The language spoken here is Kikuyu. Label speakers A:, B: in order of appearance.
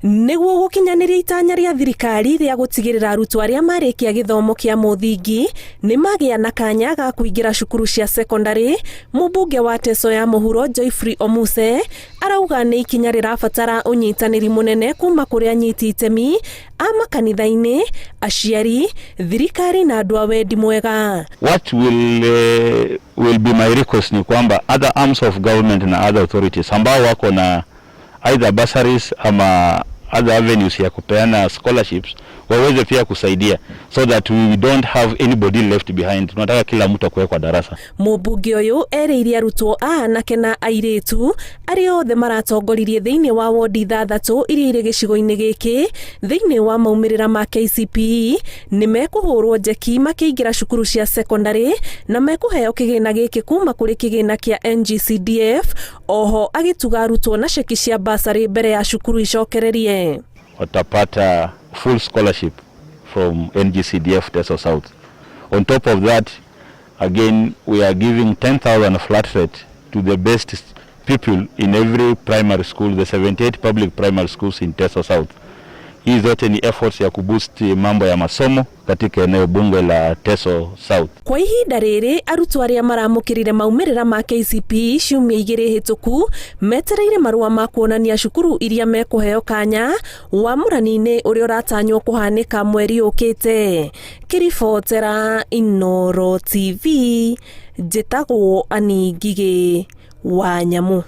A: Nĩguo gũkinyanĩria itanya rĩa thirikari rĩa gũtigĩrĩra arutwo arĩa marĩkia gĩthomo kĩa mũthingi nĩ magĩa na kanya ga kũingĩra cukuru cia sekondarĩ, mũmbunge wa Teso ya Mũhuro Geoffrey Omuse arauga nĩ ikinya rĩrabatara ũnyitanĩri mũnene kuma kũrĩ anyiti itemi a makanitha-inĩ, aciari, thirikari na andũ a wendi mwega.
B: What will be my request ni kwamba other arms of government na other authorities ambao wako na either bursaries ama other avenues ya kupeana scholarships waweze pia kusaidia so that we don't have anybody left behind. Tunataka kila mtu akuwe kwa darasa.
A: Mũmbunge ũyũ erĩire arutwo a anake na airĩtu arĩa othe maratongoririe thĩinĩ wa wondi ithathatũ iria irĩ gĩcigo-inĩ gĩkĩ thĩinĩ wa maumĩrĩra ma KCPE nĩ mekũhũrwo njeki makĩingĩra cukuru cia sekondarĩ na mekũheo kĩgĩna gĩkĩ kuma kũrĩ kĩgĩna kĩa NGCDF. Oho agĩtuga arutwo na ceki cia basarĩ mbere ya cukuru icokererie.
B: Watapata full scholarship from NGCDF Teso South. On top of that, again, we are giving 10,000 flat rate to the best people in every primary school, the 78 public primary schools in Teso South. Hii zote ni efforts ya kuboost mambo ya masomo katika eneo bunge la Teso South.
A: Kwa ihinda rĩrĩ, arutwo arĩa maramũkĩrire maumĩrĩra ma KCPE ciumia 2 hĩtũku metereire marũa ma kuonania cukuru iria mekũheo kanya wamũrani-inĩ ũrĩa ũratanywo kũhanĩka mweri ũkĩte. Kĩribotera Inooro TV, njĩtagwo Annie Ngigĩ wa Nyamu.